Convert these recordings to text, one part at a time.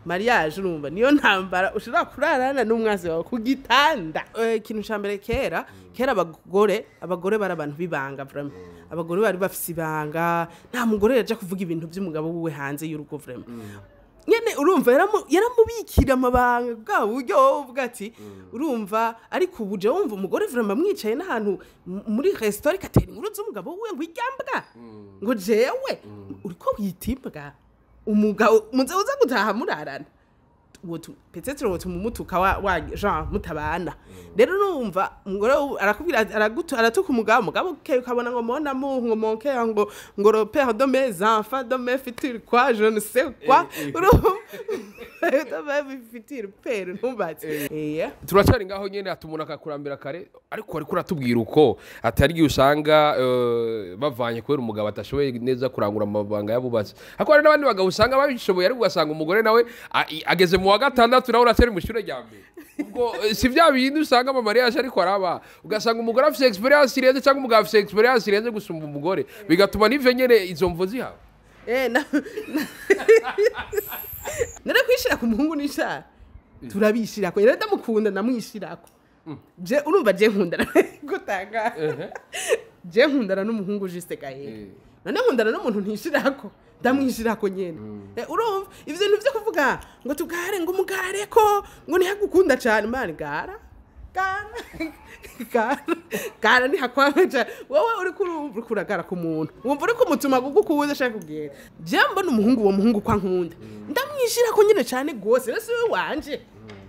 Mariage, urumva, niyo ntambara ushobora kurarana n'umwansi wawe ku gitanda. Ikintu ca mbere, kera kera abagore bari abantu b'ibanga, vraiment. Abagore bari bafise ibanga. Nta mugore yaja kuvuga ibintu by'umugabo wiwe hanze y'urugo, vraiment. Nyene urumva yaramubikira amabanga bwa buryo wowe uvuga ati urumva. Ariko ubu je wumva umugore vraiment mwicaye n'ahantu muri restaurant, ikatera inkuru z'umugabo wiwe ngo iryambwa, ngo jewe uriko wita imbwa umugabo, muze uza gutaha murarana, peut-être wotuma umutuka wa genre mutabana. Rero urumva umugore arakubwira, aratuka umugabo, umugabo ukeye ukabona ngo mon amour, ngo mon cœur, ngo le père de mes enfants, de mes futurs quoi, je ne sais quoi, urumva, de mes futurs père, ntumbaze. Turacari ngaho nyene, ati umuntu akakurambira kare, ariko ariko uratubwira uko atari igihe usanga bavanye kubera umugabo atashoboye neza kurangura amabanga y'abubatsi, ariko hari n'abandi bagabo usanga babishoboye, ariko ugasanga umugore nawe ageze mu wa gatandatu, nawe uracari mu ishure rya mbere. Ubwo si bya bindi usanga ama mariage ariko araba, ugasanga umugore afise expérience irenze cyangwa umugabo afise expérience irenze gusumba umugore, bigatuma n'ivyo nyene izo mvo zihaba. Nare kwishira ku muhungu n'ishara turabishirako, rero ndamukunda, ndamwishirako. Je urumva, je nkundana gutanga, je nkundana n'umuhungu juste gahe. None nkundana n'umuntu ntishirako, ndamwishirako nyene. Urumva ivyo bintu vyo kuvuga ngo tugare, ngo umugare ko ngo ntihagukunda cane, man, gara gara gara gara, ntihakwanga cane. Wowe uriko urumva uriko uragara ku muntu, wumva uriko umutuma kugukunda, ashaka kugenda. Je mbona umuhungu, uwo muhungu kwa nkunda, ndamwishirako nyene cane gose. Rero si we wanje,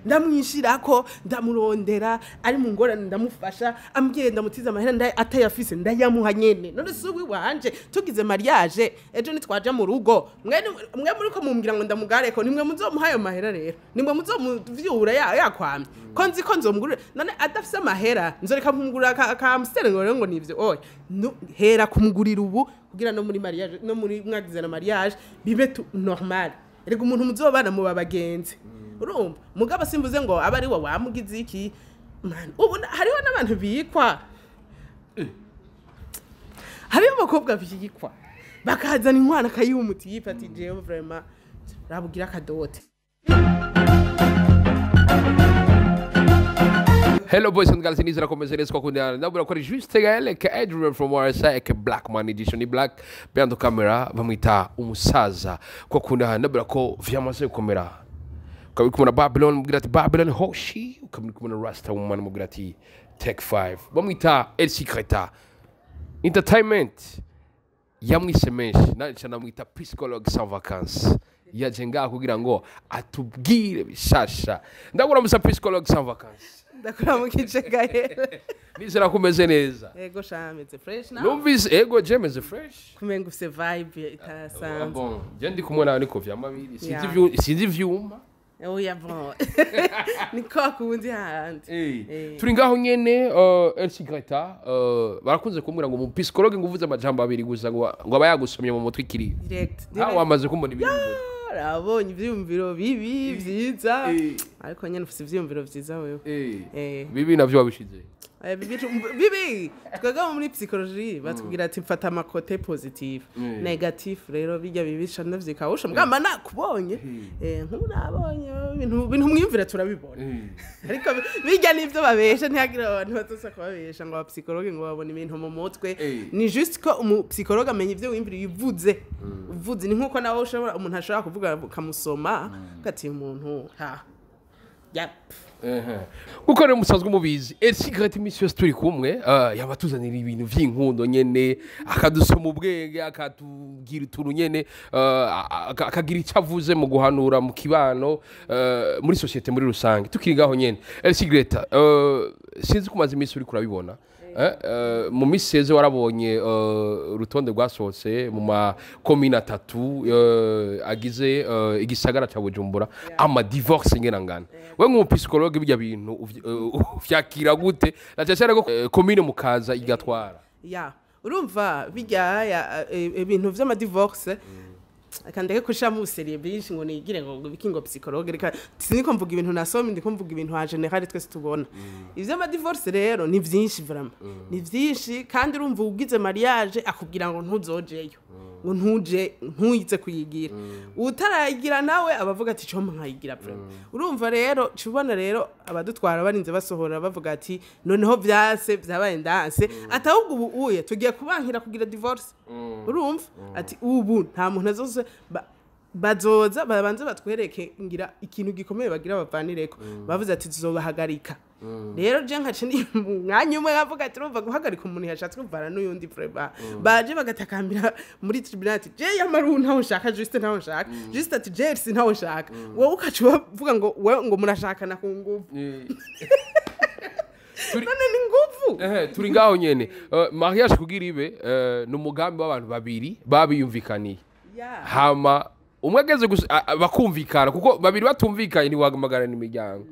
ndamwishirako, ndamurondera, ari mu ngorane ndamufasha, ambwiye ndamutiza amahera atayafise ndayamuha nyene. None si uwi wanje? Tugize mariage ejo nitwaja mu rugo, mwe muriko mumbwira ngo ndamugareko, nimwe muzomuha ayo mahera. Rero nimwe muzomuvyura yakwamye ko nzi ko nzomugurira. None adafise amahera nzoreka kumugurira ka Amstel ngo rero ngo nivyo? Oya, hera kumugurira ubu kugira no muri mariage, no muri mwagize na mariage bibe normal. Erega umuntu muzobana muba bagenzi, urumva. Mugabo simvuze ngo aba ari we wamugize iki. Man, ubu hariho n'abantu bikwa, hariho abakobwa bikwa bakazana inkwano, akayiha umuti yifata, jewe vraiment rabugira akadote. Hello boys and girls, nizera komeze neza kwa ndabura ko ari Juste Gaël ka Adrian from RSA ka Black Man Edition, ni Black behind the camera, bamwita umusaza kwa kunda. Ndabura ko vyamaze gukomera, ukaba uri kumwe na Babylon, mubwira ati Babylon Hoshi, ukaba uri kumwe na Rasta Woman, mubwira ati Take 5, bamwita El Secreta Entertainment, yamwise menshi, nanjye namwita Psychologue sans vacances. Yaje ngaha kugira ngo atubwire bishasha. Ndabura musa Psychologue sans vacances. Ndakuramukije Gaël. Nizera ko umeze neza. Ego sha, meze fresh na Numvise ego, je meze fresh. Kumenga ufise vibe Ah, itasanzwe. Bon, je ndi kumwe nawe niko vyama biri, sinzi sinzi ivyuma. Oya, bon, niko akundi handi. Turi ngaho nyene, Elsie Greta, barakunze kumbwira ngo mu psychologue ngo uvuze amajambo abiri gusa ngo aba yagusomye mu mutwe ikiri. Direct. Ha, wamaze kumbona ibintu. Arabonye ivyiyumviro bibi, vyiza, ariko nyene ufise ivyiyumviro vyiza wewe. Bibi navyo wabishize. Bibi, bibi twebwe muri psychologie batubwira ati mfata ama côté positif, négatif. Rero bijya bibisha ndavyikawusha mugamba nakubonye. Nk'ubu nabonye ibintu mwiyumvira turabibona, ariko bijya nivyo babesha. Ntihagira abantu bazosa kubabesha ngo abapsychologue ngo babona ibintu mu mutwe. Ni juste ko umupsychologue amenya ivyo wiyumvira iyo uvuze. Ni nkuko nawe ushobora, umuntu ashobora kuvuga ukamusoma ugati umuntu ha yap. Kuko rero musanzwe mubizi, Elsie Greta iminsi yose turi kumwe yabatuzanira ibintu vy'inkundo nyene, akadusoma ubwenge, akatubwira utuntu nyene, akagira icyo avuze mu guhanura mu kibano, muri société muri rusange. Tukiri ngaho nyene, Elsie Greta, sinzi ko umaze iminsi uriko urabibona. Mu minsi yeze warabonye urutonde rwasohotse mu makomine atatu agize igisagara ca Bujumbura, ama divorce ngena ngana. We nk'umupsychologue, bijya bintu uvyakira gute, na cyane cyane ko komine mukaza igatwara? Ya, urumva bijya ibintu vy'amadivorce, reka ndeke kushiramo ubusérieux bwinshi ngo nigire ngo biki, ngo psychologue. Reka siniko mvuga ibintu nasomye, ndiko mvuga ibintu en général twese tubona. Ivy'amadivorce rero ni vyinshi, vraiment ni vyinshi. Kandi urumva ugize mariage akubwira ngo ntuzojeyo. Ngo ntuje ntuyize kuyigira. Utarayigira nawe abavuga ati cyo nkayigira vraiment. Urumva rero, cubona rero abadutwara barinze basohora bavuga ati noneho vyase vyabaye ndanse, ati ahubwo ubu uye tugiye kubankira kugira divorce. Urumva ati ubu nta muntu azose bazoza babanze batwereke ngira ikintu gikomeye bagira bavanireko. Bavuze ati tuzobahagarika. Rero je nkaca ni mu mwanya umwe avuga ati urumva guhagarika umuntu yashatse kuvana n'uyundi, vraiment baje bagatakambira muri tribunal ati je yamaru ntaho nshaka, juste ntaho nshaka, juste ati je si ntaho nshaka, wowe ukaca uvuga ngo wewe ngo murashakana ku nguvu. None ni nguvu. Ehe, turi ngaho nyene. Mariage kugira ibe ni umugambi w'abantu babiri babiyumvikaniye, hama umwe ageze gusa bakumvikana, kuko babiri batumvikanye ntiwagamagarana imiryango.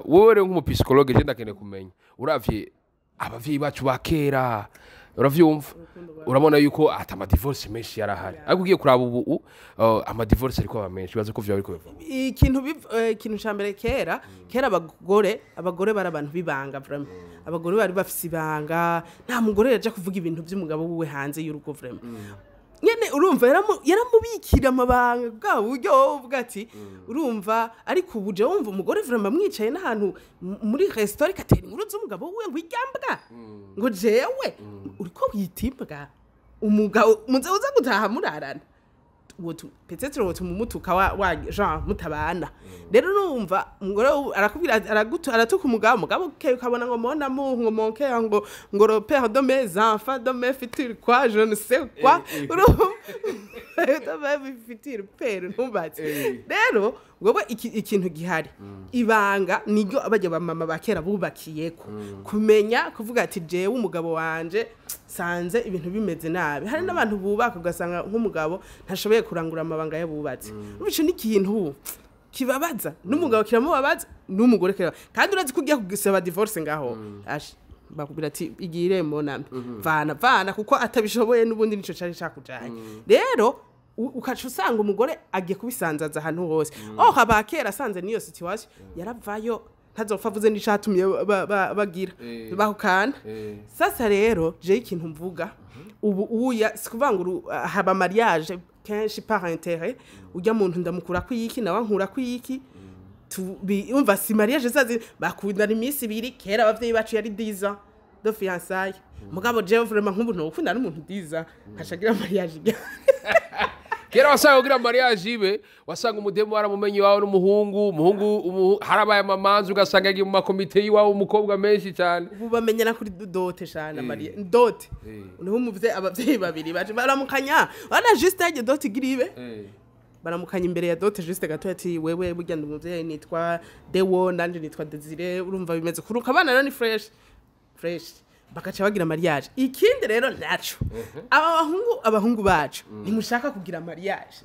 Wowe rero nk'umupsychologue, je ndakeneye kumenya, uravye abavyeyi bacu ba kera, uravyumva, urabona yuko ata amadivorce menshi yarahari, ariko ugiye kuraba ubu amadivorce ariko aba menshi, bibaza ko vyoba biriko biva Ikintu ca mbere, kera abagore bari abantu b'ibanga vraiment. Abagore bari bafise ibanga, nta mugore yaja kuvuga ibintu by'umugabo wiwe hanze y'urugo vraiment. Nyene urumva yaramubikira amabanga bwa buryo uvuga ati urumva. Ariko ubu je wumva umugore vraiment mwicaye n'ahantu muri restaurant ikatera inkuru z'umugabo wiwe ngo iryambwa, ngo jewe uriko witimbwa umugabo muze uza gutaha murarana, peut-être wotuma umutuka wa genre mutabana. Rero urumva umugore arakubwira aratuka umugabo ukeye ukabona ngo mon amour, ngo mon cœur, ngo le père de mes enfants, de mes futurs quoi, je ne sais quoi, urumva, de mes futurs pères, ntumbaze. Rero ngowe ikintu gihari, ibanga niryo abajya bamama ba kera bubakiyeko, kumenya kuvuga ati jewe umugabo wanje sanze ibintu bimeze nabi. Hari n'abantu bubaka ugasanga nk'umugabo ntashoboye kurangura amabanga y'abubatsi. Urumva ico ni ikintu kibabaza n'umugabo, kiramubabaza n'umugore kandi urazi ko ugiye gusaba divorce ngaho ash bakubwira ati igire monami, vana vana, kuko atabishoboye n'ubundi nico cari cakujanye. Rero ukaca usanga umugore agiye kubisanzaza ahantu hose. Oh, abakera asanze niyo situation yaravayo, ntazopfa avuze n'icatumye bagira bahukana. Sasa rero je ikintu mvuga ubu uya si kuvuga ngo haba mariage kenshi par intérêt, ujya muntu ndamukura kwiki nawe nkura kwiki, umva si mariage zazi bakundana iminsi 2. Kera abavyeyi bacu yari 10 ans de fiançailles. Mugabo jewe vraiment nk'ubu ntokundana n'umuntu 10 ans nkashagira mariage. Kera wasanga kugira mariage ibe, wasanga umudemu waramumenye iwawe n'umuhungu, umuhungu harabaye amamanza, ugasanga yagiye mu makomite y'iwawe umukobwa menshi cyane. Ubu bamenyana kuri dot shana, mariya dot. Niho umuvye abavyeyi babiri baje baramukanya wana juste yaje dot igira ibe, baramukanya imbere ya dot juste gato ati wewe burya ndi umuvyeyi nitwa Dewo, nanje nitwa Desire. Urumva bimeze kuruka abana rero ni fresh fresh, bakaca bagira mariage. Ikindi rero naco, aba bahungu, abahungu bacu ntimushaka kugira mariage.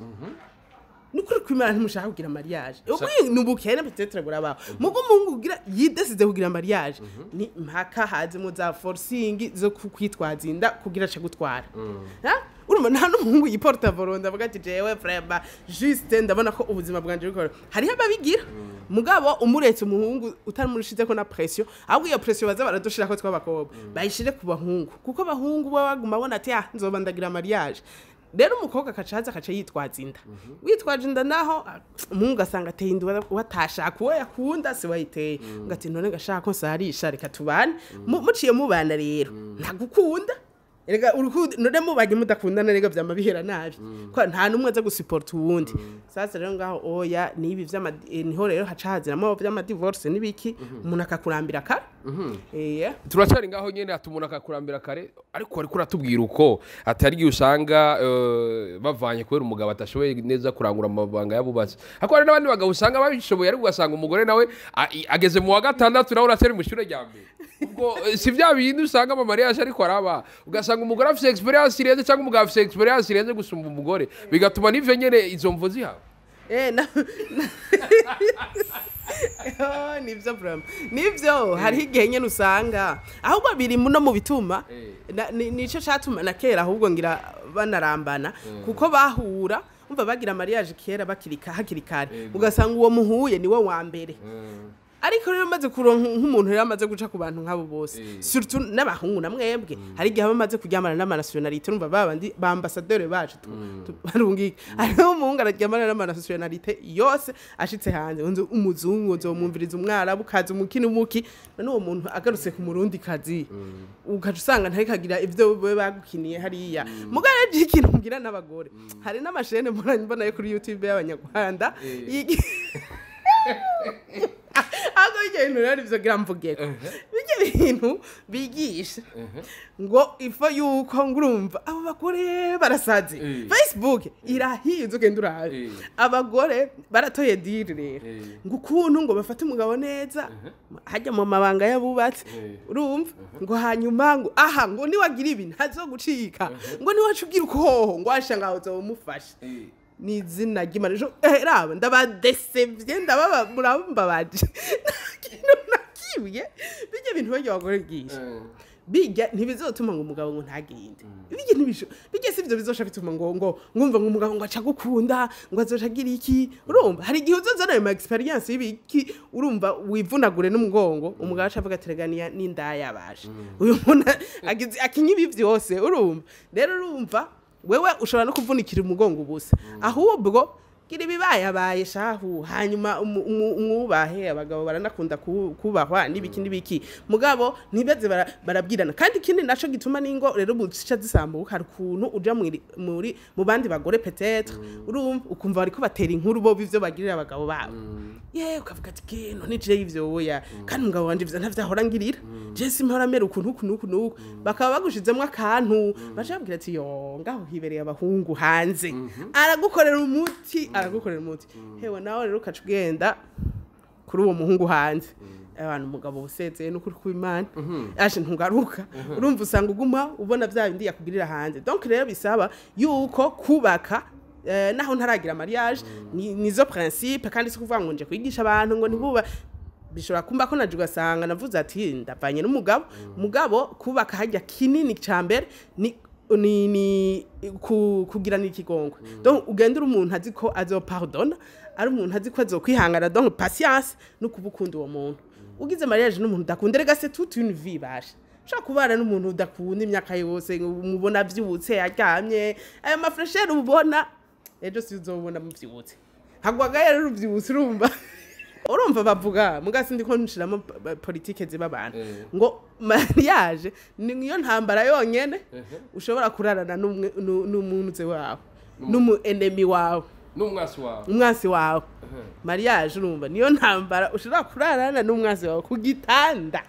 Nukuri kwimana ntimushaka kugira mariage. Ubu ni ubukene peut-être burabaho, mugo umuhungu kugira yidesize kugira mariage ni mpaka hazemo za forcing zo kwitwaza inda kugira ace gutwara. Ha? Urumva nta n'umuhungu yiporta volontaire avuga ati jewe vraiment juste ndabona ko ubuzima bwanje bukora. Hariho ababigira, mugabo umuretse umuhungu utamushizeko na pression, ahubwo iyo pression baza baradushirako tw'abakobwa bayishire ku bahungu, kuko abahungu baba baguma babona ati ah, nzoba ndagira mariage. Rero umukobwa akaca aza akaca yitwaza inda. Witwaje inda naho, umuhungu asanga ateye inda watashaka uwo yakunda si wayiteye, ngo ati none ngashaka ko nsarisha, reka tubane. Muciye mubana rero ntagukunda. Erega urukundo none mubanye mudakundana, rega vyama bihera nabi ko nta numwe aza gusupport uwundi. Sasa rero ngaho oya nibi vyama niho rero haca haziramo vyama divorce nibiki, umuntu akakurambira kare. Turacari ngaho nyene, ati umuntu akakurambira kare, ariko ariko uratubwira uko atari igihe usanga bavanye kubera umugabo atashoboye neza kurangura amabanga y'abubatsi, ariko hari n'abandi bagabo usanga babishoboye, ariko ugasanga umugore nawe ageze mu wa gatandatu, nawe uratera mu ishure rya mbere. Ubwo si vya bindi usanga ama mariage ariko araba, ugasanga umugore afise experience irenze cyangwa umugabo afise experience irenze gusumba umugore, bigatuma n'ivyo nyene izo mvo zihaba. Oh, nivyo vraiment, nivyo. Hariho igihe nyene usanga ahubwo biri muno mu bituma nico catuma na kera ahubwo ngira banarambana, kuko bahura umva bagira mariage kera bakirika hakiri kare, ugasanga uwo muhuye niwe wa mbere. Ariko rero maze kuronka nk'umuntu rero amaze guca ku bantu nk'abo bose, surtout n'abahungu na mwebwe, hari igihe aba amaze kuryamana n'ama nationalité. Urumva babandi ba ambassadeur bacu barungika, hariho umuhungu araryamana n'ama nationalité yose, ashitse hanze unzi umuzungu nzomwumviriza, umwarabu kazi, umukini umuki. None uwo muntu agarutse ku murundi kazi, ukaca usanga ntarikagira ivyo we bagukiniye hariya. Mugabo rero ikintu mbwira n'abagore, hari n'ama chaîne mbona yo kuri YouTube y'Abanyarwanda ahubwo bijya bintu rero nivyo ngira mvugeko, bijya bintu bigisha ngo ifo yuko ngurumva abo bagore barasaze. Facebook irahinze, ugenda urabe. Abagore baratoye diri rero ngo ukuntu ngo bafate umugabo neza hajya mu mabanga y'abubatsi. Urumva ngo hanyuma ngo aha ngo niwagira ibi ntazogucika, ngo niwaca ugira ukoho ngo washa ngaho uzomufasha. Ni izina ry'Imana ejo raba ndabadesevye, ndababa murambabaje, nta kintu nakibuye. Bijya bintu barya abagore bwisha bijya ntibizotuma ngo umugabo ngo ntagende, bijya ntibisho, bijya sivyo bizosha bituma ngo ngumva ngo umugabo ngo aca gukunda, ngo azoca agira iki. Urumva hari igihe uzozana ayo ma expérience y'ibiki, urumva wivunagure n'umugongo, umugabo aca avuga ati rega n'indaya yabashe uyu muntu agize akinye ibi vyose. Urumva rero, urumva wewe ushobora no kuvunikira umugongo ubusa. Ahubwo gira ibibayabaye shahu, hanyuma umwubahe. Abagabo baranakunda kubahwa n'ibiki n'ibiki, mugabo ntibeze barabwirana. Kandi ikindi naco gituma n'ingo rero buzica zisambuka, hari ukuntu uja muri mu bandi bagore peut-être, urumva ukumva bariko batera inkuru bo ivyo bagirira abagabo babo, ye ukavuga ati ke none je ivyo oya, kandi umugabo wanje ivyo ntavyahora ngirira, je simpora mera ukuntu uku nuku nuku. Bakaba bagushizemwo akantu, baca babwira ati yo ngaho hibereye abahungu hanze, aragukorera umuti, aragukorera umuti. Hewe nawe rero ukaca ugenda kuri uwo muhungu hanze, abantu umugabo usezeye n'ukuri kw'Imana ashe ntugaruka. Urumva usanga uguma ubona vya bindi yakugirira hanze. Donc rero bisaba yuko kubaka, naho ntaragira mariage, nizo principe. Kandi si kuvuga ngo nje kwigisha abantu ngo ntibuba, bishobora kumba ko naje ugasanga navuze ati ndavanye n'umugabo. Mugabo kubaka hajya kinini ca mbere ni kugirana ikigongwe. Donc ugenda uri umuntu azi ko azopardona, ari umuntu azi ko azokwihangana, donc patience no kubukunda uwo muntu. Ugize mariage n'umuntu udakunda, rega c'est toute une vie basha. Ushobora kubana n'umuntu udakunda imyaka yose, umubona avyutse aryamye, ayo ma fraîcheur ubona ejo si uzobona muvyutse, hagwagaye rero uvyutse. Urumva bavuga muga sindi ko nshiramo politike ziba abantu ngo mariage ni niyo ntambara yonyene ushobora kurarana n'umwe n'umuntu wawe, n'umu ennemi wawe. N'umwasi wawe. Umwansi wawe. Mariage urumva niyo ntambara ushobora kurarana n'umwansi wawe ku gitanda.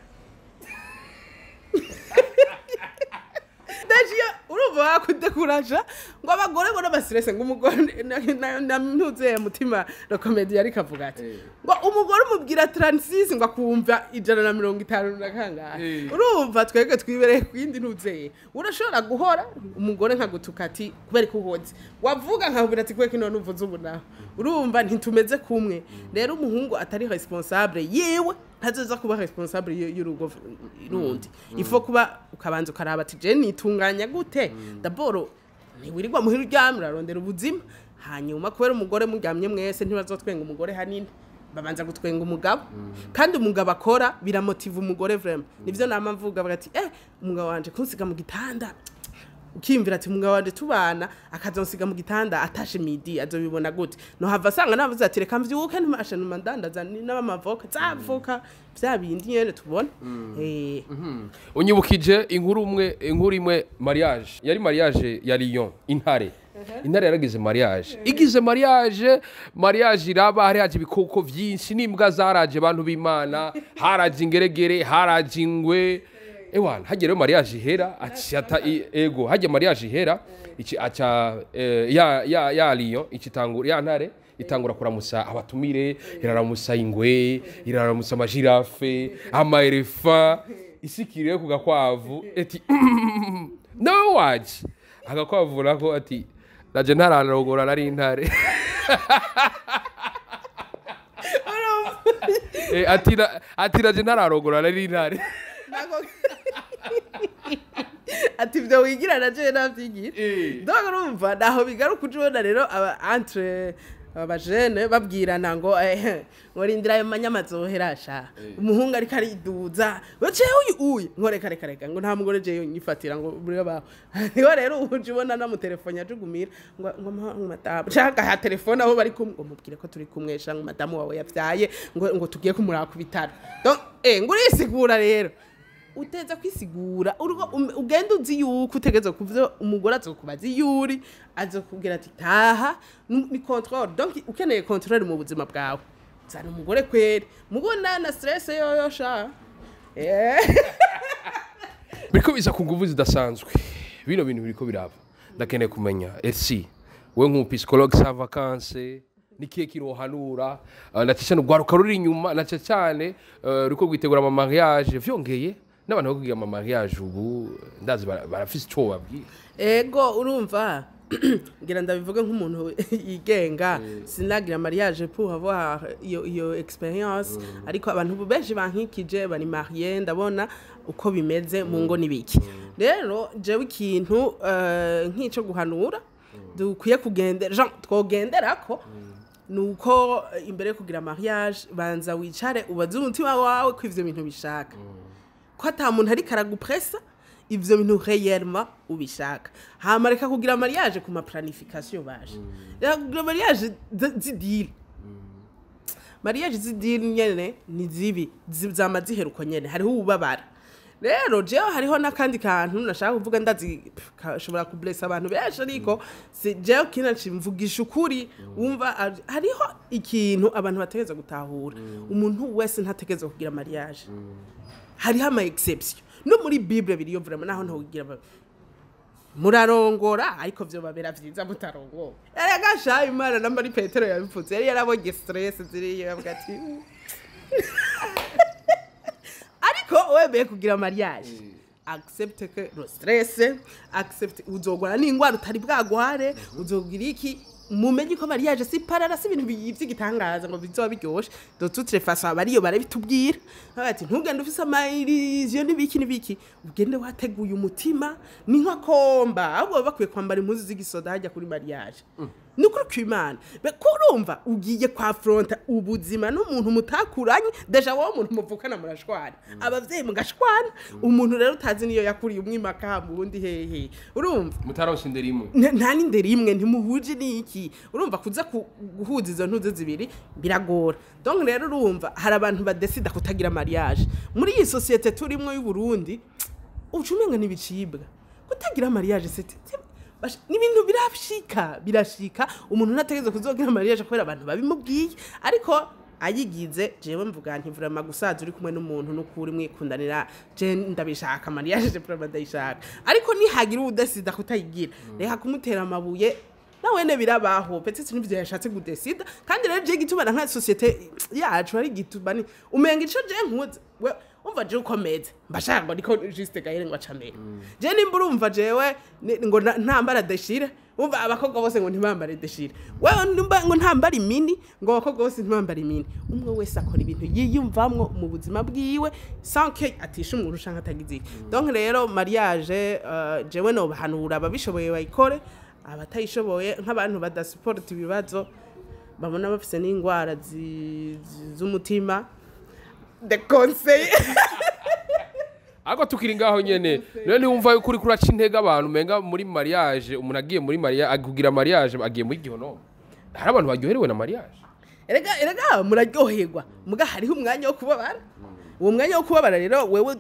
Ndajiyo urumva bakudekuraja ngo abagore ngo n'aba stress, ngo umugore ntuze mutima la comédie ariko avuga ati ngo umugore umubwira 36 ngo akumva 150 na kangahe. Urumva twebwe twibereye kwindi ntuzeye, urashobora guhora umugore nkagutuka ati kubera ko uhoze wavuga, nkakubwira ati kubera ko none uvuze ubu naho. Urumva ntitumeze kumwe. Rero umuhungu atari responsable yiwe ntazoza kuba responsable y'urugo rundi. Ifo kuba ukabanza ukaraba ati je nitunganya gute d'abord. Ntiwirirwa muhira uryamye, urarondera ubuzima. Hanyuma kubera umugore muryamye mwese ntibazotwenga umugore hanini, babanza gutwenga umugabo. Kandi umugabo akora biramotiva umugore vraiment. Nivyo nama mvuga, baga ati umugabo wanje kunsiga mu gitanda, ukiyumvira ati umugabo wanje tubana akazonsiga mu gitanda atashe midi, azobibona gute? No hava asanga navuze ati reka mvyuke ntumashe numa ndandaza n'amavoka zavoka vya bindi nyene tubona. Unyibukije inkuru umwe, inkuru imwe, mariage yari mariage ya Lion, intare. Intare yaragize mariage, igize mariage, mariage iraba, hari haje ibikoko vyinshi n'imbwa zaraje, abantu b'Imana, haraje ingeregere, haraje ingwe. Ewana hagera rero mariage ihera acata ego hajya mariage ihera iki aca ya Lion ikitangura, ya ntare itangura kuramusa abatumire, iraramusa ingwe, iraramusa ama girafe, ama éléphant, isikiriye ku gakwavu eti nawe waje. Agakwavu nako ati naje ntararongora nari intare. Ati naje ntararongora nari intare. Ati ibyo wigira na je navyigira. Donc urumva naho bigaruka uje ubona rero aba entre Aba bajene babwirana ngo ngo rindira ayo manyama azohera sha. Umuhungu ariko ariduza ngo jewe uyu uyu, ngo reka reka reka, ngo nta mugore jewe nyifatira, ngo buriya baho niho rero uje ubona namutelefone ajugumira ngo madamu canke aha telefone aho bari kumwe, ngo mubwire ko turi kumwe sha, ngo madamu wawe yavyaye, ngo tugiye kumuraba ku bitaro. Donc ngo urisigura rero, uteza kwisigura urugo ugenda uzi yuko utegeza kuvyo umugore azokubaza iyo uri, azokubwira ati taha. Ni contrôle. Donc ukeneye contrôle mu buzima bwawe, zana umugore kweri mubona na stress yoyo sha. Biriko biza ku nguvu zidasanzwe, bino bintu biriko biraba. Ndakeneye kumenya ese we nk'umupsychologue sans vacances nikihe kirohanura na cyane urwaruka ruri inyuma, na cyane ruriko rwitegura ama mariage, vyongeye n'abantu bari kugira ama mariage ubu ndazi barafise ico babwira. Ego, urumva ngira ndabivuge nk'umuntu yigenga, sinagira mariage pour avoir iyo expérience, ariko abantu benshi bankikije bari marié, ndabona uko bimeze mu ngo n'ibiki. Rero jewe ikintu nk'ico guhanura dukwiye kugendera, Jean, twogenderako nuko imbere yo kugira mariage banza wicare ubaze umutima wawe ko ivyo bintu bishaka, ko ata muntu ariko aragupressa, ivyo bintu réellement ubishaka. Hama reka kugira mariage ku ma planification baje, reka kugira mariage z'idiri. Mariage z'idiri nyene ni zibi, zama ziheruka nyene, hariho ububabara. Rero jewe hariho n'akandi kantu nashaka kuvuga, ndazi kashobora kublessa abantu benshi, ariko si jewe kina mvugisha ukuri. Wumva hariho ikintu abantu bategereza gutahura: umuntu wese ntategereza kugira mariage, hariho ama exception. No muri Bible biriyo vraiment, naho ntogira murarongora, ariko vyo babera vyiza mutarongora. Erega sha, Imana na muri Petero yabivuze, yari yarabonye stress ziriyo, yavuga ati ariko wemeye kugira mariage, accepte que le stress, accepte uzogwara n'ingwara utari bwagware, uzogira iki. Mumenye ko mariage si parara, si ibintu vy'igitangaza ngo bizoba biryoshe. De toutes les façons abariyo barabitubwira bati ntugende ufise ama illusion n'ibiki n'ibiki, ugende wateguye umutima. Ni nka komba, ahubwo baba bakwiye kwambara impuzu z'igisoda hajya kuri mariage. Ni ukuri kw'Imana. Ko urumva ugiye kwaffronta ubuzima n'umuntu mutakuranye. Déjà wowe umuntu muvukana murashwana, abavyeyi mugashwana, umuntu rero utazi niyo yakuriye umwimaka mu wundi hehe, urumva mutaronse indero imwe. Nta n'indero imwe, ntimuhuje n'iki. Urumva kuza guhuza izo ntuze zibiri biragora. Donc rero urumva hari abantu badesida kutagira mariage. Muri iyi société turimwo y'u Burundi uca umenga n'ibicibwa kutagira mariage. Ni ibintu birashika, birashika. Umuntu ntategerezwa kuzogira mariage kubera abantu babimubwiye, ariko ayigize jewe mvuga nti vraiment gusaza uri kumwe n'umuntu n'ukuri mwikundanira, je ndabishaka mariage, je vraiment ndayishaka. Ariko nihagira udesida kutayigira, reka kumutera amabuye, nawene birabaho, peut-être nivyo yashatse gudesida. Kandi rero je gituma nka société yacu ari gituma ni umenga ico je nkuze we umva je ukomeze mbashaka ngo niko juste gahere ngo acamere. Je nimba urumva jewe ngo ntambara déchiré, umva abakobwa bose ngo ntibambare déchiré, wewe nimba ngo ntambara imini, ngo abakobwa bose ntibambare imini. Umwe wese akora ibintu yiyumvamwo mu buzima bwiwe sans que atisha umuntu canke atagize iki. Donc rero mariage jewe nobahanura ababishoboye bayikore, abatayishoboye nk'abantu badasuporta ibibazo, babona bafise n'ingwara z'umutima, de conseil. Ariko tukiri ngaho nyene, none niwumva yuko uriko uraca intege abantu, umenga muri mariage umuntu agiye muri mariage kugira mariage agiye muri gihonomo. Hari abantu baryoherewe na mariage. Erega muraryoherwa, muga hariho umwanya wo kubabara. Uwo mwanya wo kubabara rero wewe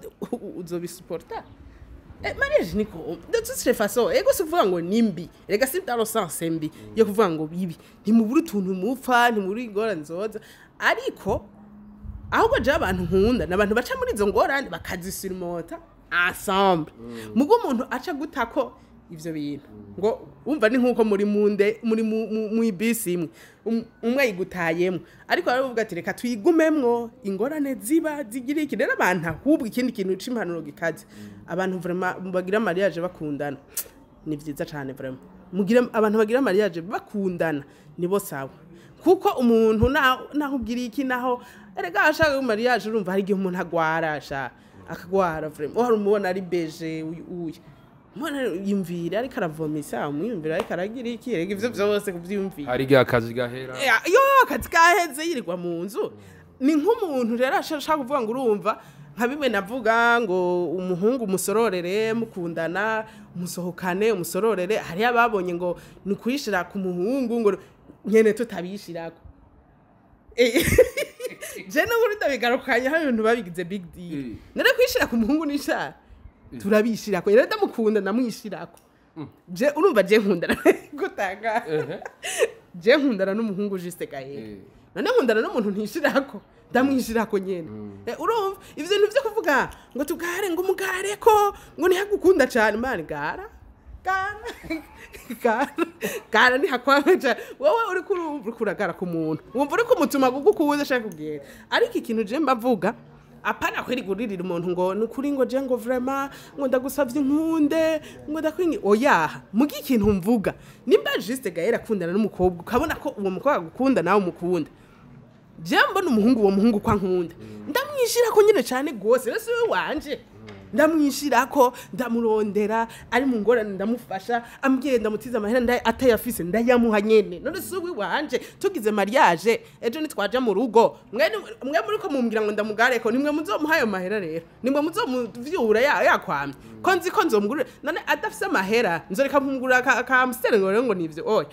uzobisuporta. Mariage niko de toutes les façons, ego si kuvuga ngo ni mbi, erega si dans le sens mbi yo kuvuga ngo bibi, ntimubura utuntu mupfa, ntimubura ingorane zoza, ariko ahubwo je abantu nkunda ni abantu baca muri izo ngorane bakazisurmonta ensemble. Mugo umuntu aca gutako ivyo bintu ngo umva ni nkuko muri munde muri mu bisi imwe, umwe ayigutayemwo, ariko aravuga ati reka tuyigumemwo, ingorane ziba zigira iki. Rero abantu ahubwo ikindi kintu c'impanuro gikaze, abantu vraiment bagira mariage bakundana ni vyiza cane. Vraiment mugira abantu bagira mariage bakundana nibo sawa, kuko umuntu naho ugira iki, naho erega ashaka mariage, urumva hari igihe umuntu agwara sha, akagwara vraiment, uhari umubona ari beje uyu uyu. Mwana yumvira ariko aravomisa, umwiyumvira ariko aragira iki, rega ivyo vyose kuvyiyumvira. Hari igihe akazi gahera. Yo akazi kaheze yirirwa mu nzu. Ni nk'umuntu rero ashaka kuvuga ngo urumva nka bimwe navuga ngo umuhungu umusororere mukundana, umusohokane umusororere. Hariyo ababonye ngo ni ukuyishira ku muhungu ngo nyene tutabishirako. Je n'ubu ndabigarukanye, hari ibintu babigize big deal. Nare kwishira ku muhungu n'ishara turabishirako, rero ndamukunda ndamwishirako. Je urumva je nkundana gutanga, je nkundana n'umuhungu juste Gaël, none nkundana n'umuntu ntishirako, ndamwishirako nyene. Urumva ivyo bintu vyo kuvuga ngo tugare, ngo umugare ko ngo ntihagukunda cane, man, gara gara gara gara ntihakwanga cane. Wowe uriko urumva uriko uragara ku muntu, wumva uriko umutuma kugukunda ashaka kugenda. Ariko ikintu je mbavuga, apana kwiriguririra umuntu ngo nukuri ngo je ngo vraiment ngo ndagusavye inkunde ngo ndakwingi, oyaha. Mugi ikintu mvuga, nimba juste Gaël akundana n'umukobwa, ukabona ko uwo mukobwa agukunda nawe umukunda, je mbona umuhungu, uwo muhungu kwa nkunda, ndamwishira ko nyine cane gose. Rero siwe wanje, ndamwishirako, ndamurondera ari mu ngorane, ndamufasha, ambwiye ndamutiza amahera atayafise ndayamuha nyene. None si uwi wanje? Tugize mariage ejo nitwaja mu rugo, mwe muriko mumbwira ngo ndamugareko, nimwe muzomuha ayo mahera, rero nimwe muzomuvyura yakwamye ko nzi ko nzomugurira. None adafise amahera nzoreka kumugurira ka Amstel ngo rero ngo nivyo? Oya,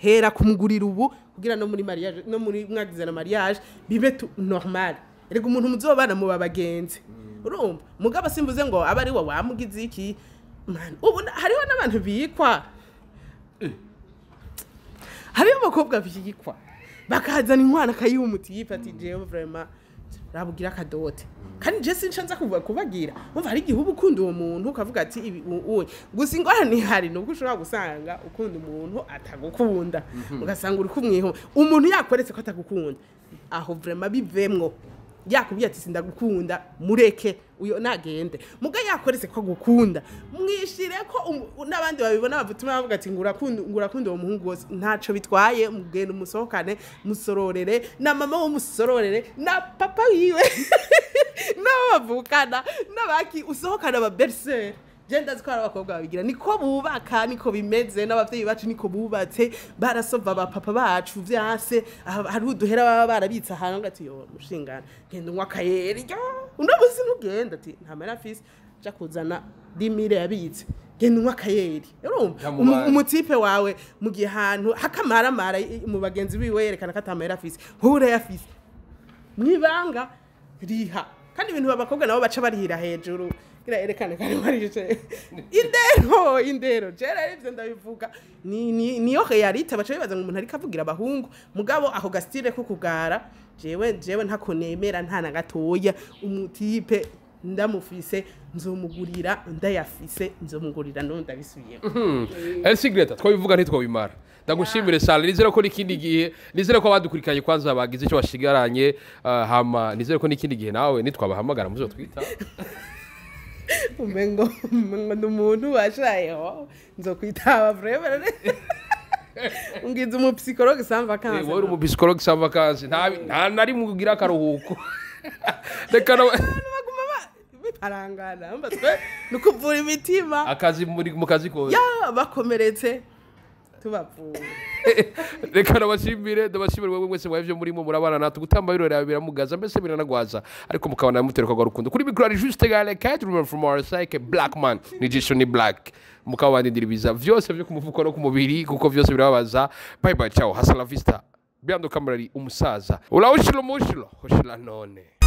hera kumugurira ubu kugira no muri mariage, no muri mwagize na mariage bibe normal. Erega umuntu muzobana muba bagenzi, urumva? Mugabo simvuze ngo aba ari we wamugize iki. Man, ubu hariho n'abantu bikwa, hariho abakobwa bikwa bakazana inkwano akayiha umutipe ati jewe vraiment rabugira akadote. Kandi je sinca nza kuvuga kubagira, umva, hari igihe uba ukunda uwo muntu ukavuga ati ibi gusa ingorane ihari nubwo ushobora gusanga ukunda umuntu atagukunda, ugasanga uri kumwiho umuntu yakweretse ko atagukunda. Aho vraiment bivemwo. Yakubwiye ati sindagukunda, mureke uyo nagende. Muga yakweretse ko agukunda, mwishire ko n'abandi babibona bavutuma bavuga ati ngurakunda, ngurakunda uwo muhungu wose, ntaco bitwaye. Mugende umusohokane, musororere na mama wo, musororere na papa wiwe n'abo bavukana n'abaki, usohokana aba belle-sœur. Je ndazi ko hari abakobwa babigira, niko bubaka, niko bimeze, n'abavyeyi bacu niko bubatse, barasova ba papa bacu vyanse. Aha hari uduhera baba barabitse ahantu ngati yo mushingana genda unywa akayeri, yo uno musi ntugenda, ati nta mahera afise, ja kuzana 10 000 yabitse, genda unywa akayeri. Urumva Yamubara. Umutipe wawe mu gihe ahantu hakamaramara mu bagenzi biwe yerekana ko atamahera afise, wowe urayafise mwibanga riha. Kandi ibintu abakobwa nabo baca barihira hejuru kugira yerekane ko ari barishe indero, indero jera ivyo ndabivuga ni niyo réalité. Baca bibaza ngo umuntu ariko avugira abahungu, mugabo aho ga style ko kugara jewe ntako nemera nta na gatoya. Umutipe ndamufise nzomugurira, ndayafise nzomugurira, no ndabisubiyemo. Elsie Greta, twabivuga ntitwabimara. Ndagushimire sana, nizere ko n'ikindi gihe, nizere ko abadukurikiranye kwanza bagize icyo bashigaranye, hama nizere ko n'ikindi gihe nawe nitwabahamagara muzotwita. Umengo ndi umuntu washayeho nzokwitaba vraiment, ungize umupsychologue sans vacances. Wowe uri umupsychologue sans vacances, nta na rimwe ugira akaruhuko. Reka Abantu baguma biparangana, umva, twe ni ukuvura imitima. Akazi muri mu kazi kose. Ya bakomeretse tubavura. Reka ndabashimire wewe mwese mwavyo murimo murabana natwe gutamba birorera biramugaza mbese biranagwaza, ariko mukabana muteruka rwa rukundo. Kuri micro ari Juste Gale Cat from our side, Black man ni jisho ni black, mukaba bandindira ibiza vyose vyo ku mufuko no ku mubiri kuko vyose birababaza. Bye bye, ciao, hasta la vista. Behind the camera ari umusaza ulawushilo mushilo hoshila none.